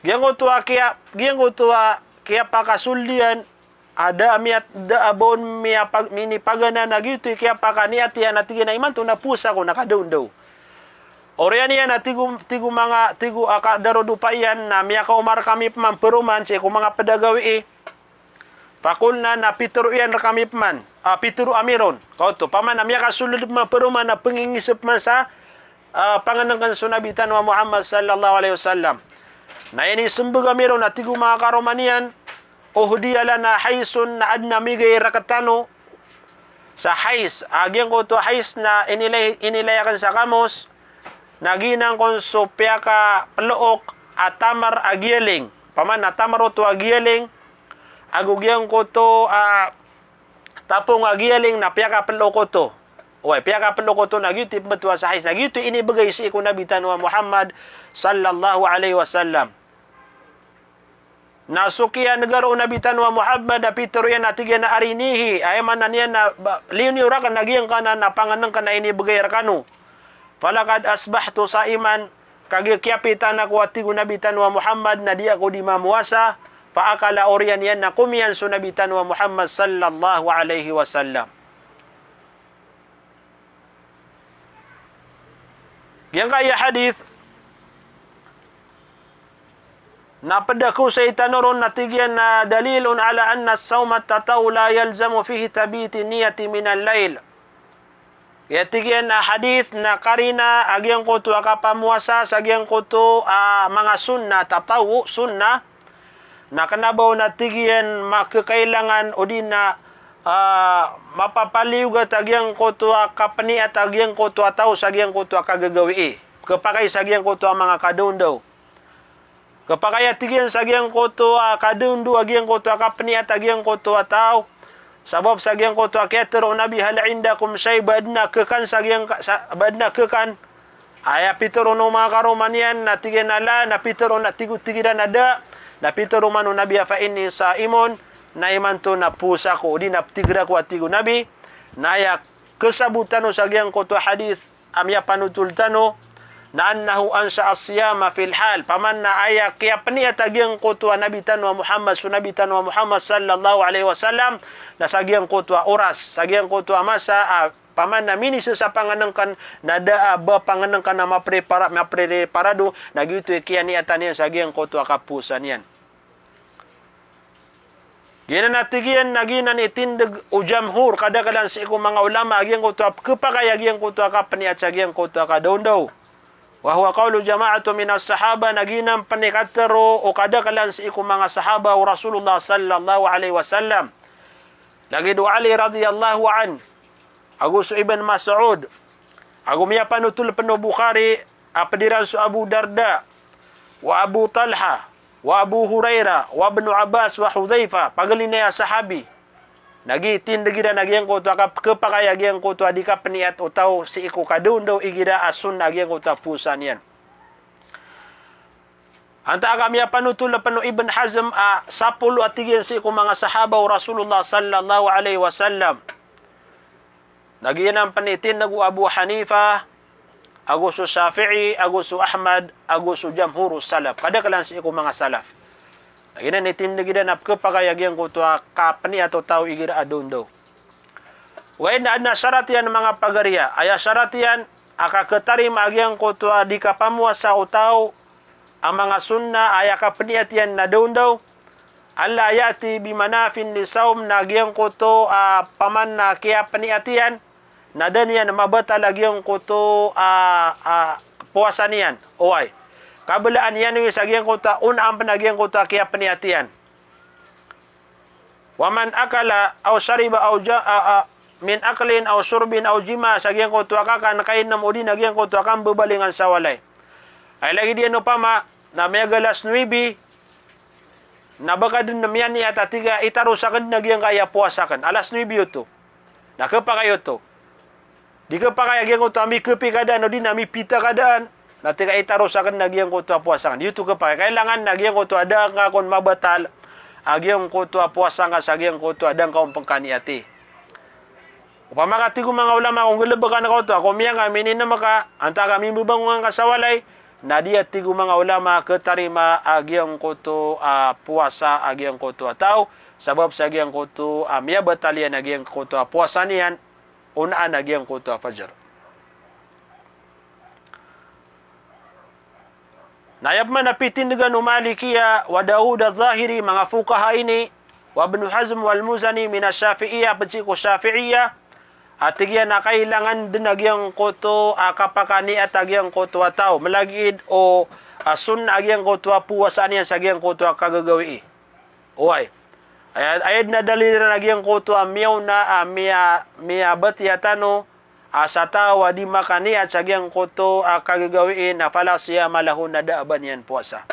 Giyangkoto a kiya-, giyangkoto a kiyapakasold iyan a da a miyat-, da a ba on miyapag-, minipagana, na giyoto i kiyapakaniat iyan a tig iyan a imanto na powasa ako na kadaondaw. Oriyan iyan a tig o, tig o manga, tig o a kadarodopa iyan na miyakaoma rkami pman paroman sii ko manga pd a gawii. Faqulna, na pitharo iyan rkami pman, a, pitharo ami ron. Kaoto, paman na miyakasold pman paroman na pngingisep pman sa, a, pangnngkn so Nabi tano a Muhammad sallallahu alaihi wasallam. Na inismbag ami ron a tig o manga karoma niyan, "Uhdiya lana haysun," na adn a migay rktano sa hays. A giyangkoto a hays na inilay, inilay akn sa kamos, na giyanan kon so piyakaplook a tamar a giyaling. Paman na tamar oto a giyaling, ago giyangkoto a tapong a giyaling na piyakaplook oto. Oway, piyakaplook oto, na giyoto i pmbtowan sa hays, na giyoto i inibgay sii ko Nabi tano a Muhammad sallallahu alaihi wasallam. Na so kiyanegar o Nabi tano a Muhammad a pitharo iyan a tig iyan a, "Arinihi," aya maana niyan na ba-, liyo niyo rakn a giyangkanan a pangnngkn a inibgay rkano. "Falaqad asbahtu sa'iman," kagiya kiyapitaan ako, a tig o Nabi tano a Muhammad, na di ako di mamowasa. Fa akala, oriyan iyan na komiyan so Nabi tano a Muhammad sallallahu alaihi wasallam. Giyangkaya hadith na pd a kaosay tano ron na tig iyan a dalilun ala anna as-sawma at-tatawwu' la yalzamu fihi tabiti niyyati min al-layl. Aya tig iyan a hadith na karina a giyangkoto a kapamowasa sa giyangkoto a manga sunnah, tatawwu', sunnah, na kna ba on a tig iyan makakailangan odi na, ah, mapapaliyogat a giyangkoto a kapniyat a giyangkoto a taw sa giyangkoto a kagagawii. Khapakay sa giyangkoto a manga kadaondaw. Khapakay a tig iyan sa giyangkoto a kadaondaw a giyangkoto a kapniyat a giyangkoto a taw. Sabap sa giyangkoto a kiyatharo o Nabi, "Hal indakum shay'," ba adn a khakan sa giyangka-, sa, ba adn a khakan. Aya pitharo o manga karoma niyan na tig iyan a la, na pitharo na tig o, tig iran a da, na pitharo man o Nabi a fa inni sa'imun, na imanto na powasa ako, odi na ptigr ako, a tig o Nabi. Na aya kasabot tano sa giyangkoto a hadith a miyapanotol tano, na annahu ansha'a as-siyama fil hal, paman na aya kiyapniyat a giyangkoto a Nabi tano a Muhammad, so Nabi tano a Muhammad sallallahu alaihi wasallam, na sa giyangkoto a oras, sa giyangkoto a masa a paman na minisesa pangnngkn, na da a ba pangnngkn a maprepara-, mapreparado, na giyoto i kiyaniyatan iyan sa giyangkoto a kapowasa niyan. Giyanan a tig iyan na giyanan i tindg o jamhur, kadaklan sii ko manga ulama, a giyangkoto a khapakay a giyangkoto a kapniyat sa giyangkoto a kadaondaw. Wa huwa qawlu jama'atin minas sahaba, na giyanan pn i katharo o kadaklan sii ko manga sahaba o Rasulullah sallallahu alaihi wasallam. Lagid o Ali radhiyallahu anhu, ago so Ibn Mas'ud, ago miyapanotol pn o Bukhari a pd iran so Abu Darda, wa Abu Talha, wa Abu Hurairah, wa Ibn Abbas, wa Hudhaifa, pagari niyan a sahabi. Na giya i tindg iran a giyangkoto a kap-, khapakay a giyangkoto a di kapniyat o taw sii ko kadaondaw igira a sunnah a giyangkoto a powasa niyan. Antaa ka miyapanotol pn o Ibn Hazm a sapolo a tig iyan sii ko manga sahaba o Rasulullah sallallahu alaihi wasallam. Na giyanan pn i tindg o Abu Hanifa, ago so Shafi'i, ago so Ahmad, ago so jamhur o salaf. Kadaklan sii ko manga salaf. Na giyanan i tindg iran a khapakay a giyangkoto a kapniyat o taw igira a daondaw. Oway, na adn a sharat iyan, manga pagariya. Aya sharat iyan a kakhatarima a giyangkoto a di kapamowasa o taw a manga sunnah a aya kapniyat iyan na daondaw. Alla ya'ti bi manafin lis-sawm, na giyangkoto a paman na kiyapniyat iyan na da niyan mabatal a giyangkoto a, a, powasa niyan. Oway. Qabla an yanwi, sa giyangkoto a on ampn a giyangkoto a kiyapniyat iyan. Wa man akala aw shariba aw ja-, a, a, min aklin aw shurbin aw jima, sa giyangkoto a kakan, kainom, odi na giyangkoto a kambebalingan sa walay. Aya lagid iyan opama na miyagalas nuibi, na ba ka den miyaniat a tig a itaros aken den a giyangkaya powasa aken. Alas nuibi oto. Na kepakay oto. Di kepakay a giyangkoto a mikepi ka daan, odi na mipita ka daan. Na tig a itaros aken den a giyangkoto a powasa aken. Di oto kepakay. Kailangan na giyangkoto a da ngka kon mabatal a giyangkoto a powasa ngka sa giyangkoto a da ngka on pengkaniati. Opama ka tig o manga ulama ko nggelebek angka oto, ako miyanga, mininem ka, antaa ka mimbebangon angka sa walay, na di a tig o manga ulama ketarima a giyangkoto a powasa a giyangkoto a taw, sabap sa giyangkoto a miyabatal iyan a giyangkoto a powasa niyan, onaan a giyangkoto a fajar. Na aya pman a pitindegan o Malikiya wa Dawud az-Zahiri, manga fuqaha ini, wa Ibn Hazm wal Muzani min ash-Shafi'iyyah, ped sii ko Shafi'iyyah, a tig iyan a kailangan den a giyangkoto a kapakaniat a giyangkoto a taw, melagid o a sunnah a giyangkoto a powasa niyan sa giyangkoto a kagagawii. Oway. Aya, aya den a dalil iran a giyangkoto a miyaona a miya, miyabatiya tano a sa taw a di makaniat sa giyangkoto a kagagawii na fala siyama lahu, na da a ba niyan powasa.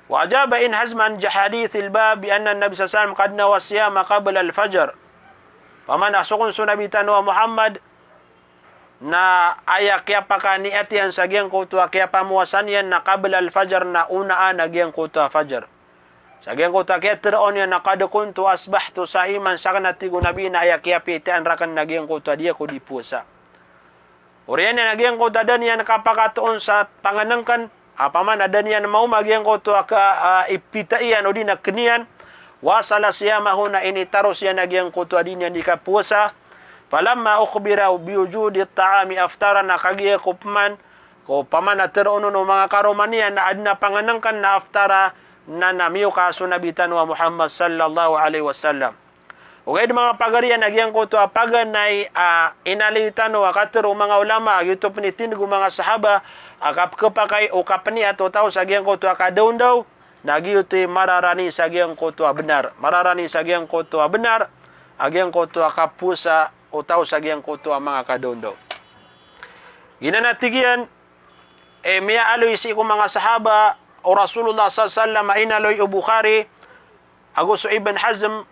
Wa ajaba Ibn Hazm an hadithil bab bi anna an-Nabi sallallahu alayhi wasallam qad nawa siyama qabla al-fajr. Paman a so kon so Nabi tano a Muhammad na aya kiyapakaniat iyan sa giyangkoto a kiyapamowasa niyan na qabla al-fajr, na onaan a giyangkoto a fajar. Sa giyangkoto a kiyatero iyan na qad kuntu asbahtu sa'iman, saken a tig o Nabi na aya kiyapitaan raken na giyangkoto a di ako di powasa. Oriyan iyan a giyangkoto a da niyan kapakatoon sa pangenengken, a paman a da niyan maoma a giyangkoto a ka, a, ipita iyan odi na keniyan, wasala siyamahu, na initaros iyan a giyangkoto a di niyan di kapowasa. Falamma ukhbira bi wujudi at-ta'ami aftara, na kagiya ko paman, ko paman a teroon on o manga karoma niyan na aden a pangenengken na aftara, na, na miyoka so Nabi tano a Muhammad sallallahu alayhi wasallam. Ogaid manga pagarian a giyangkoto a paganay a inaloy tano a katero o manga ulama a giyoto pen i tindeg o manga sahaba a kapekepakay o kapeniat o taw sa giyangkoto a kadaondaw, na giyoto i mararani sa giyangkoto a benar. Mararani sa giyangkoto a benar a giyangkoto a kapowasa o taw sa giyangkoto a manga kadaondaw. Giyanan a tig iyan, e, miyaaloy sii ko manga sahaba o Rasulullah sallallahu alayhi wasallam a inaloy o Bukhari ago so Ibn Hazm,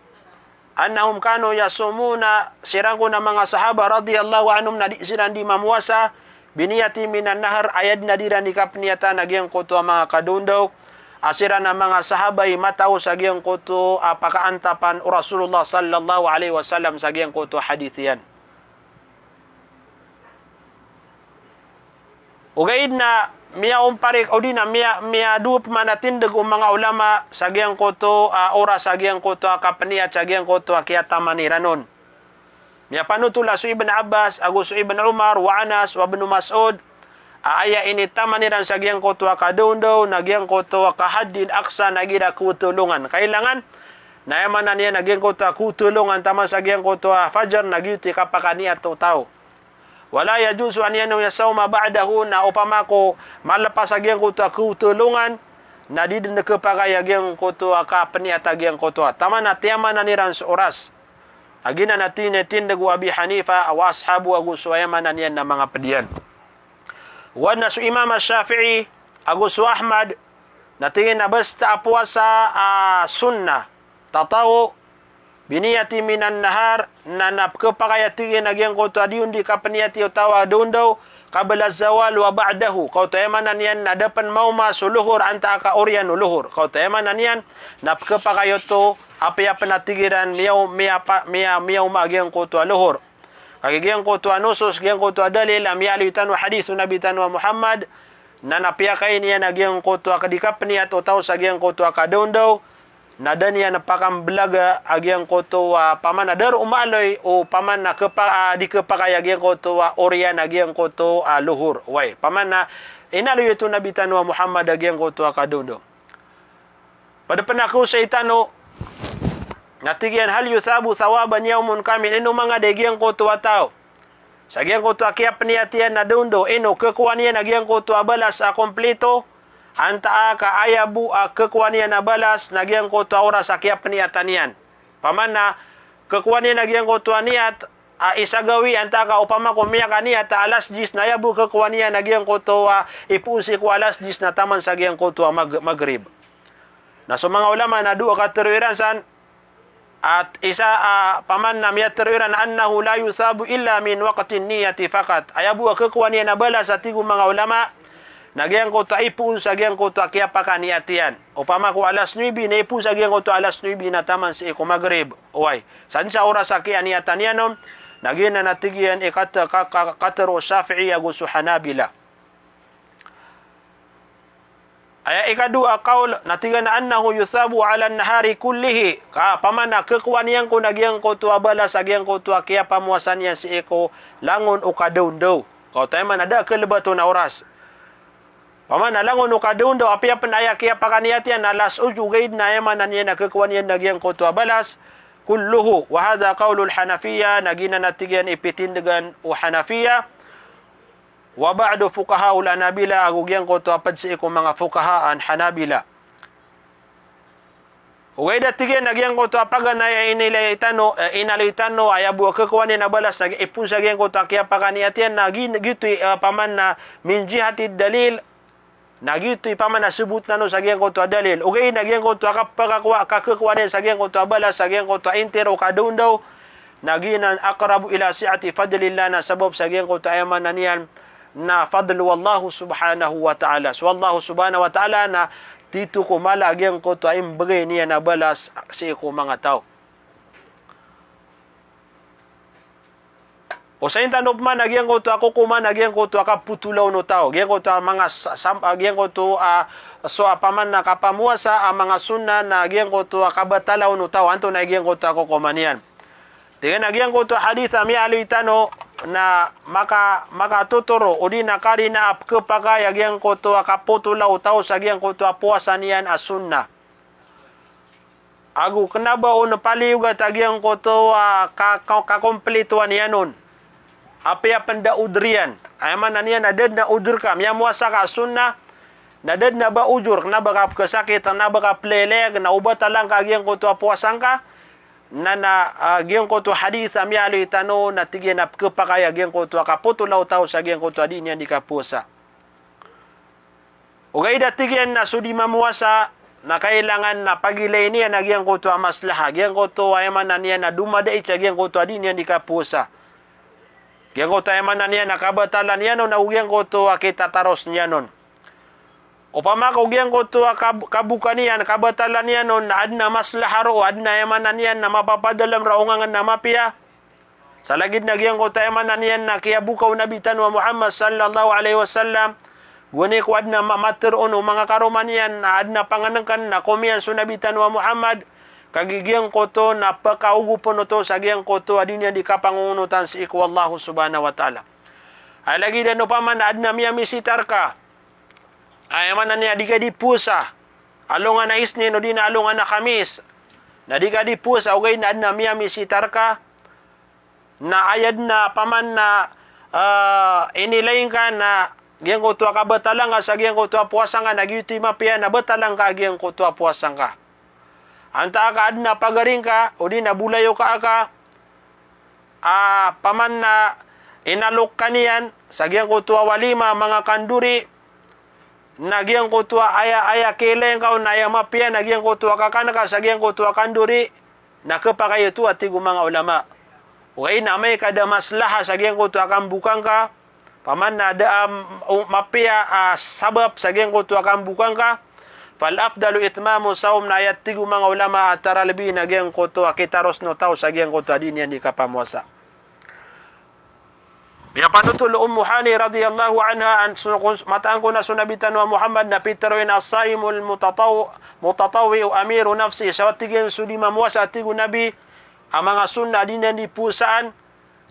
annahum kanu yasumuna, siran kon a manga sahaba radiyallahu anhum na di siran di mamowasa, biniyati minan nahar, aya den a di iran di kapeniatan a giyangkoto a manga kadaondaw, a siran a manga sahaba i mataw sa giyangkoto a pakaantapan o Rasulullah sallallahu alayhi wasallam sa giyangkoto a hadith iyan. Ogaid na miyaomparik, odi na miya, miyadowa peman a tindeg o manga ulama sa giyangkoto a oras, sa giyangkoto a kapeniat, sa giyangkoto a kiyataman iran on. Miyapanotol a so Ibn Abbas, ago so Ibn Umar, wa Anas, wa Ibn Mas'ud, a aya initaman iran sa giyangkoto a kadaondaw, na giyangkoto a kahaddi aqsa, na igira kotolongan. Kailangan, na aya maana niyan na giyangkoto a kotolongan taman sa giyangkoto a fajar, na giyoto i kapakaniat o taw. Wala yajuzu an yanwiya sawma ba'dahu, na opama ko malepas a giyangkoto a kotolongan, na di den kepakay a giyangkoto a kapeniat a giyangkoto a. Taman a tiyamanan iran so oras. A giyanan a tinitindeg o Abi Hanifa, wa ashabu, ago so aya maana niyan na manga ped iyan. Wa na so Imam Shafi'i, ago so Ahmad, na tig iyan a basta a powasa a sunnah, tatawo, biniyati minan nahar, na, na pekepakay a tig iyan a giyangkoto a di on di kapeniati o taw a daondaw, qabla zawal wa ba'dahu. Kaoto aya maana niyan na da pen maoma so lohor antaa ka oriyan o lohor. Kaoto aya maana niyan na pekepakay oto, apiya pen a tig iran miyaw, miyapa, miya, miyaoma a giyangkoto a lohor. Kagiya giyangkoto a nusus, giyangkoto a dalil, a miyaaloy tano a hadith o Nabi tano a Muhammad, na na piyakay niyan a giyangkoto a di kapeniat o taw sa giyangkoto a kadaondaw, na da niyan pakambelaga a giyangkoto a paman a da ron maaloy o paman a kepa, a di kepakay a giyangkoto a oriyan a giyangkoto a lohor. Oway, paman a inaloy oto o Nabi tano a Muhammad a giyangkoto a kadaondaw. Ped pen a kaosay tano, na tig iyan, hal yuthabu thawaban yawmun kamil, ino mangada i giyangkoto a taw sa giyangkoto a kiyapeniat iyan a daondaw, ino kekowaan iyan a giyangkoto a balas a komplito, antaa ka aya bo a kekowaan iyan a balas na giyangkoto a oras a kiyapeniatan iyan. Paman a Khakowa niyan a giyangkoto a niyat a isa gawii, antaa ka opama ko miyakaniyat a alas diyes na aya bo khakowa niyan a giyangkoto a ipoon sii ko alas diyes na taman sa giyangkoto a mag-, Maghrib. Na so manga ulama na dowa katharo iran san, a isa, a, paman na miyatharo iran annahu la yuthabu illa min waqtin niyati faqat. Aya bo a khakowa niyan a balas a tig o manga ulama, na giyangkoto a ipoon sa giyangkoto a kiyapakaniyat iyan. Opama ko alas nuebe na ipoon sa giyangkoto a alas nuebe na taman sii ko Maghrib. Oway. San sa oras a kiyaniyatan iyan on, na giyanan a tig iyan i kat-, ka-, ka-, katharo o Shafi'i ago so Hanabila. Aya ikadowa a qawl, na tig iyan a annahu yuthabu ala nahari kullihi. Ka, paman na khakowa niyan kon a giyangkoto a balas a giyangkoto a kiyapamowasa niyan sii ko langon o kadaondaw. Ka oto aya maana da a khalbat on a oras. Paman na langon o kadaondaw, apiya pen aya kiyapakaniyat iyan na alas otso, ogaid na aya maana niyan na khakowa niyan a giyangkoto a balas, kulluhu, wa hadha qawlul Hanafiya, na giyanan a tig iyan i pitindgan o Hanafiya, wa ba'du fuqaha'ul Hanabila, ago giyangkoto a pd sii ko manga fuqaha an Hanabila. Ogaid a tig iyan a giyangkoto a paganay a inilay tano, eh, inaloy tano, aya bo a khakowa niyan a balas na ipoon sa giyangkoto a kiyapakaniyat iyan na gi-, giyoto i, eh, paman na min jihatid dalil, na giyoto i paman na sabot tano sa giyangkoto a dalil. Ogaid na giyangkoto a kapakakowa, kakhakowa niyan sa giyangkoto a balas, sa giyangkoto a intiro o kadaondaw, na giyanan aqrabu ila si'ati fadlillah, na sabap sa giyangkoto a aya maana niyan na fadl o Allah subhanahu wa ta'ala. So Allah subhanahu wa ta'ala na tito ko mala a giyangkoto a imbgay niyan a balas sii ko manga taw. O sa intan opama na giyangkoto a kokoman a giyangkoto a kapotolaw o taw. Giyangkoto a manga sa-, sam-, a giyangkoto a so a paman na kapamowasa a manga sunnah na giyangkoto a kabatalaw o taw. Antonaa i giyangkoto a kokoman iyan? Tig iyan a giyangkoto a hadith a miyaaloy tano na maka-, makatotoro odi na karina a pkhapakay a giyangkoto a kapotolaw o taw sa giyangkoto a powasa niyan a sunnah. Ago kna ba on paliyogat a giyangkoto a ka-, ka-, kakomplitowan iyan on. Apiya pen da odr iyan. Aya maana niyan na da dn a odr ka, miyamowasa ka a sunnah, na da dn a ba ojor, kna ba ka pkhasakit, kna ba ka plelek, na o batalan ka a giyangkoto a powasa ngka, na, na, a, giyangkoto a hadith a miyaaloy tano, na tig iyan a pkhapakay a giyangkoto a kapotolaw o taw sa giyangkoto a dii niyan dii kapowasa. Ogaid a tig iyan na so dii mamowasa na kailangan na pagilayn iyan a giyangkoto a maslaha, giyangkoto a aya maana niyan na domadait sa giyangkoto a dii niyan dii kapowasa. Giyangkoto a aya maana niyan na kabatalan iyan on, ago giyangkoto a kitataros niyan on. Opama ko giyangkoto a kab-, kaboka niyan, kabatalan iyan on, na adn a maslaha roo, adn a aya maana niyan na mapapadalam roo ngangn a mapiya. Sa lagid na giyangkoto a aya maana niyan na kiyaboka o Nabi tano a Muhammad sallallahu alaihi wasallam, gowani ko adn a ma-, matharo on o manga karoma niyan, na adn a pangnngkn na komiyan so Nabi tano a Muhammad, kagiya giyangkoto na pkaogopn oto sa giyangkoto a dii niyan dii kapangongonotan sii ko Allah subhanahu wa ta'ala. Aya lagid anan opama na adn a miyamisitar ka, aya maana niyan dii ka dii powasa alongan a Isnin odi na alongan a Khamis, na dii ka dii powasa ogaid na adn a miyamisitar ka, na aya dn a paman na, ah, inilaing ka na giyangkoto a kabatalan ka sa giyangkoto a powasa ngka na giyoto i mapiya na batalan ka a giyangkoto a powasa ngka. Antaa ka adn a pagari ngka, odi na bolayoka aka, a, paman na inalok ka niyan sa giyangkoto a walima, manga kandori, na giyangkoto a aya, aya kilaing ka on na aya mapiya na giyangkoto a kakan ka sa giyangkoto a kandori, na khapakay oto a tig o manga ulama. Ogaid na amay ka da maslaha sa giyangkoto a kamboka ngka, paman na da a, um, mapiya a sabap sa giyangkoto a kamboka ngka, fal afdalu itmamu sawm, na aya tig o manga ulama a taralbi na giyangkoto a kitaros o taw sa giyangkoto a dii niyan dii kapamowasa. Miyapanothol o Ummu Hani radhiyallahu anha, an-, so-, kon-, mataan kon a so Nabi tano a Muhammad na pitharo iyan a as-saimul mutataw-, mutatawwi'u amiru nafsihi, sa tig iyan so dii mamowasa, tig o Nabi, a manga sunnah a dii niyan dii powasaan,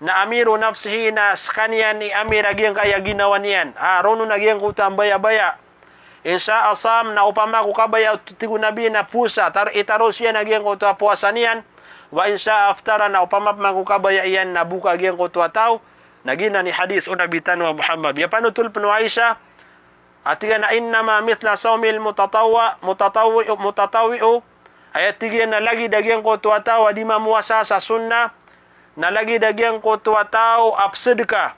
na amiru nafsihi, na skaniyan i amir a giyangkaya ginawa niyan. A, roo na giyangkoto a mbayabaya. In sha'a sam, na opama ko kabaya, tig o Nabi, na powasa, tar-, itaros iyan a giyangkoto a powasa niyan. Wa in sha'a aftara, na opama pman ko kabaya iyan na boka a giyangkoto a taw. Na giyanan i hadith o Nabi tano a Muhammad. Miyapanothol pn o Aisha a tig iyan a innama mithla sawmil mutatawwa-, mutatawwi'u, mutatawwi'u, Aya tig iyan na lagid a giyangkoto a taw a di mamowasa sa sunnah, na lagid a giyangkoto a taw a pzadka.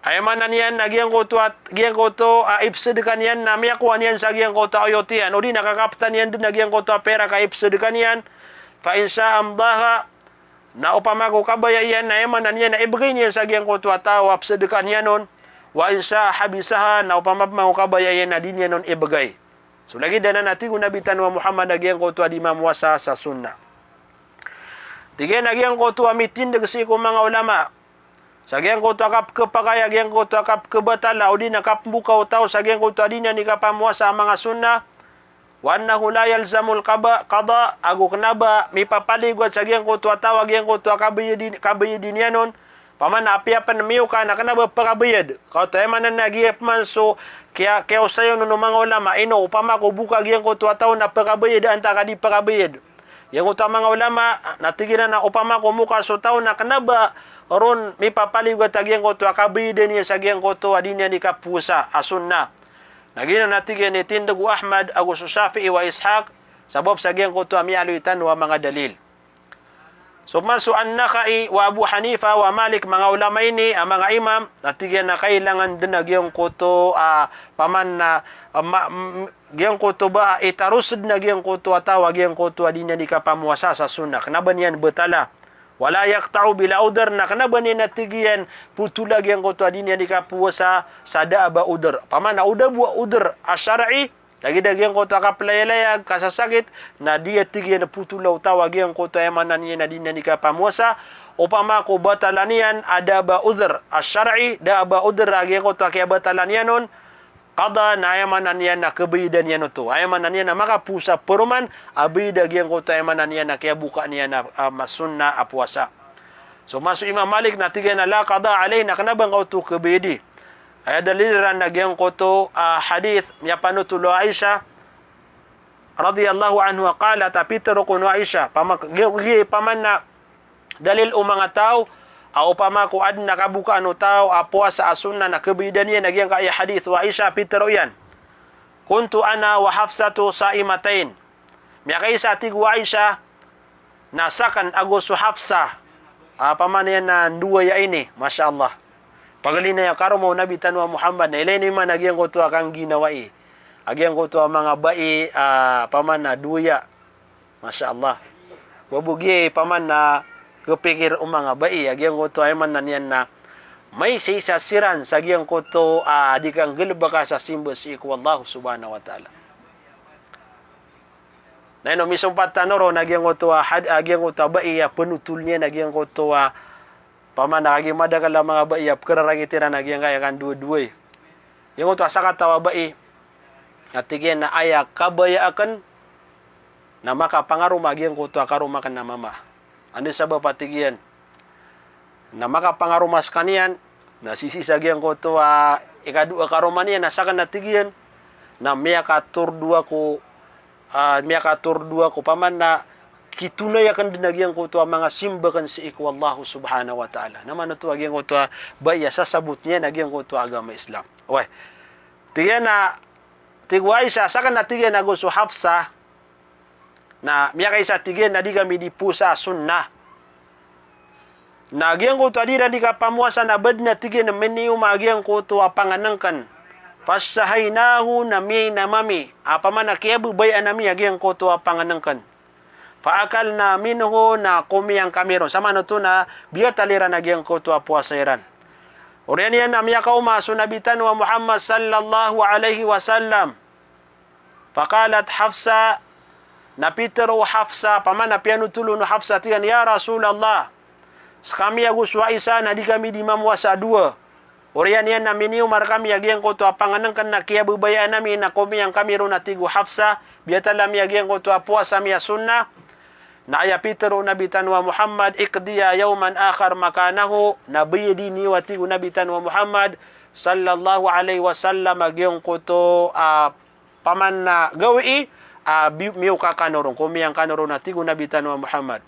Aya maana niyan na giyangkoto a, giyangkoto a ipzadka niyan na miyakowa niyan sa giyangkoto a oyot iyan, odi na kakaptan iyan dn a giyangkoto a pera ka ipzadka niyan. Fa in sha'a amdaha, na opama ko kabaya iyan na aya maana niyan na ibgay niyan sa giyangkoto a taw a pzadka niyan on. Wa in sha'a habisaha, na opama pman ko kabaya iyan na di niyan on ibgay. So lagid anan a tig o Nabi tano a Muhammad a giyangkoto a di mamowasa sa sunnah. Tig iyan a giyangkoto a mitindg sii ko manga ulama sa giyangkoto a kapkhapakay a giyangkoto a kapkhabatala odi na kapmboka o taw sa giyangkoto a di niyan di kapamowasa a manga sunnah. Wa annahu la yalzamul qaba-, qada, ago kna ba mipapaliyogat sa giyangkoto a taw a giyangkoto a kabayadi, kabayadi niyan on. Opama na apiya pn miyoka na kna ba pkabayad. Kaoto aya maana na giya pman so kiya, kiyaosayon o manga ulama, ino opama ko boka giyangkoto a taw na pkabayad antaa ka di pkabayad. Giyangkoto a manga ulama na tig iran a opama ko moka so taw na kna ba ron mipapaliyogat a giyangkoto a kabayad niyan sa giyangkoto a di niyan di kapowasa a sunnah. Na giyanan a tig iyan i tindg o Ahmad ago so Shafi'i wa Ishaq, sabap sa giyangkoto a miyaaloy tano a manga dalil. So pman so An-Nakhai wa Abu Hanifa wa Malik, manga ulama ini a manga imam, na tig iyan a kailangan dn a giyangkoto a, opama na, a, ma-, m-, giyangkoto ba a itarosd na giyangkoto a taw a giyangkoto a di niyan di kapamowasa sa sunnah. Kna ba niyan batala. Wala yaqta'u bila udhr, na kna ba niyan a tig iyan potola giyangkoto a di niyan di kapowasa sa da a ba udhr. Opama na o da bo a udhr a shar'i, lagid a giyangkoto a kaplayalayag, kasasakit, na di a tig iyan potola o taw a giyangkoto aya maana niyan a di niyan di kapamowasa. Opama ko batalan iyan a da a ba udhr a shar'i, da a ba udhr a giyangkoto a kiyabatalan iyan on, qada, na aya maana niyan na khabayadan iyan oto. Aya maana niyan na makapowasa paroman a bayad a giyangkoto aya maana niyan na kiyaboka niyan a, a, masunnah a powasa. So pman so Imam Malik na tig iyan a la qada alayh, na kna ba ngka oto khabayadi. Aya dalil iran na giyangkoto a hadith miyapanotol o Aisha radhiyallahu anha qalat, a pitharo kon o Aisha, opama, gi-, gi-, opama na dalil o manga taw a opama ko adn a kabokaan o taw a powasa a sunnah na khabayadan iyan a giyangkaya hadith o Aisha a pitharo iyan. Kuntu ana wa Hafsatu sa'imatain. Miyakaisa, tig o Aisha, na sakn ago so Hafsa, a, opama niyan na ndowaya ini, masha Allah. Pagalina iyan karoma o Nabi tano a Muhammad, na ilay niyo man a giyangkoto a kangginawai a giyangkoto a manga bai, a, opama na dowaya. Masha Allah. Ba bo giya, opama na, khapikir o manga bai a giyangkoto aya maana niyan na maisaisa siran sa giyangkoto a di kanggalbka sa simba sii ko Allah subhanahu wa ta'ala. Na ino misompat tano ron a giyangkoto a had-, a giyangkoto a bai a panotol niyan a giyangkoto a, opama na, kagiya madakl a manga bai a pkhararangit iran a giyangkaya kandowadowai. Giyangkoto a sakataw a bai a tig iyan na aya kabaya akn na makapangaroma a giyangkoto a karoma akn a mama. Anda sabap a tig iyan na makapangaroma skaniyan, na sisii sa giyangkoto a ikadowa a karoma niyan na sakn a tig iyan na miyakatordo ako, a, miyakatordo ako, opama na kitonay akn dn a giyangkoto a manga simba akn sii ko Allah subhanahu wa ta'ala. Na maana oto a giyangkoto a bai a sasabot niyan a giyangkoto a agama Islam. Oway. Tig iyan na, tig o Aisha, sakn a tig iyan ago so Hafsa, na miyakaisa, tig iyan, na di kami di powasa a sunnah. Na giyangkoto a di iran di kapamowasa na badn a tig iyan miniyoma a giyangkoto a pangnngkn. Fashtahainahu, na miyainam ami, a, opama na kiyababayaan ami a giyangkoto a pangnngkn. Fa akalna minhu, na komiyang kami ron. Sa maana oto na biyatal iran a giyangkoto a powasa iran. Oriyan iyan na miyakaoma so Nabi tano a Muhammad sallallahu alayhi wasallam. Faqalat Hafsa, na pitharo o Hafsa, opama na piyanotol on o Hafsa, tig iyan, "Ya Rasulallah, skami ago so Aisha na di kami di mamowasa a dowa. Oriyan iyan na miniyoma rkami a giyangkoto a pangnngkn na kiyababayaan ami na komiyang kami ron," a tig o Hafsa, "biyatal ami a giyangkoto a powasa mi a sunnah." Na aya pitharo o Nabi tano a Muhammad, "Iqdiya yawman akhar makanahu," na bayadi niyo, a tig o Nabi tano a Muhammad sallallahu alayhi wasallam, a giyangkoto a, opama na gawii a bi-, miyoka kano ron, komiyang kano ron, a tig o Nabi tano a Muhammad.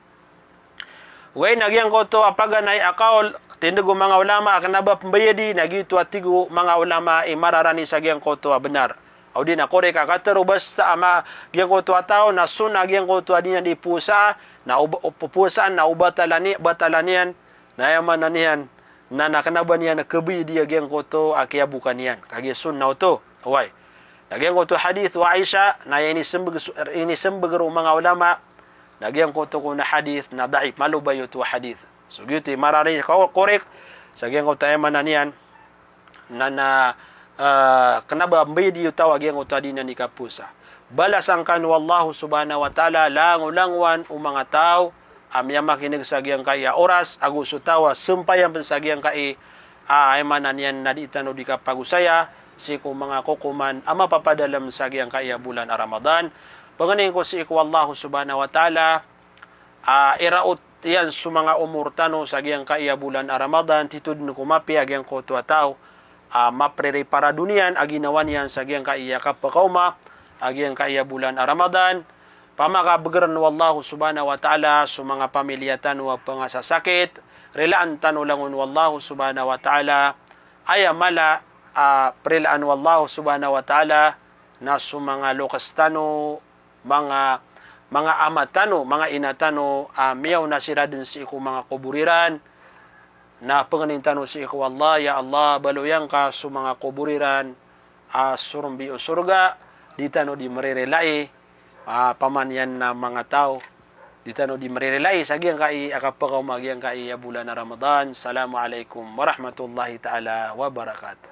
Ogaid na giyangkoto a paganay a kawl, tindg o manga ulama a kna ba pmbayadi, na giyoto a tig o manga ulama i mararani sa giyangkoto a bnar. Odi na korek a katharo basta a ma-, giyangkoto a taw na sunnah giyangkoto a di niyan di powasa, na oba-, o-, powasaan na o batalan i-, batalan iyan, na aya maana niyan na, na kena ba niyan a khabayadi a giyangkoto a kiyaboka niyan. Kagiya sunnah oto. Oway. Na giyangkoto hadith o Aisha, na aya inisembag so-, inisembag roo o manga ulama, na giyangkoto kon a hadith na daif, malobay oto a hadith. So giyoto i marari ko-, korek, sa giyangkoto aya maana niyan, na, na, ah, kena ba mbayadi o taw a giyangkoto a di niyan di kapowasa. Balasan kano o Allah subhanahu wa ta'ala langolangowan o manga taw a miyamakineg sa giyangkai a oras, ago so taw a sampayang pen sa giyangkai a, aya maana niyan na di tano di kapagosaya sii ko manga kokoman a mapapadalem sa giyangkai a bolan a Ramadan. Pengening ko sii ko Allah subhanahu wa ta'ala, a, iraot iyan so manga omor tano sa giyangkai a bolan a Ramadan, tito den ko mapiya a giyangkoto a taw a mapreripara doniyan a ginawa niyan sa giyangkai a kapekaoma a giyangkai a bolan a Ramadan. Pamakabegeren o Allah subhanahu wa ta'ala so manga pamiliya tano a pengasasakit, rilaan tano langon o Allah subhanahu wa ta'ala. Aya mala a perilaan o Allah subhanahu wa ta'ala na so manga lokes tano, manga, manga ama tano, manga ina tano, a miyaona siran den sii ko manga kobor iran, na pengening tano sii ko Allah, ya Allah, baloy angka so manga kobor iran a sorombi o sorga, di tano di mererilai, a, pamaniyan na manga taw, di tano di mererilai sa giyangkai a kapekaoma giyangkai a bolan a Ramadan. Assalamu alaikum warahmatullahi ta'ala wabarakatuh.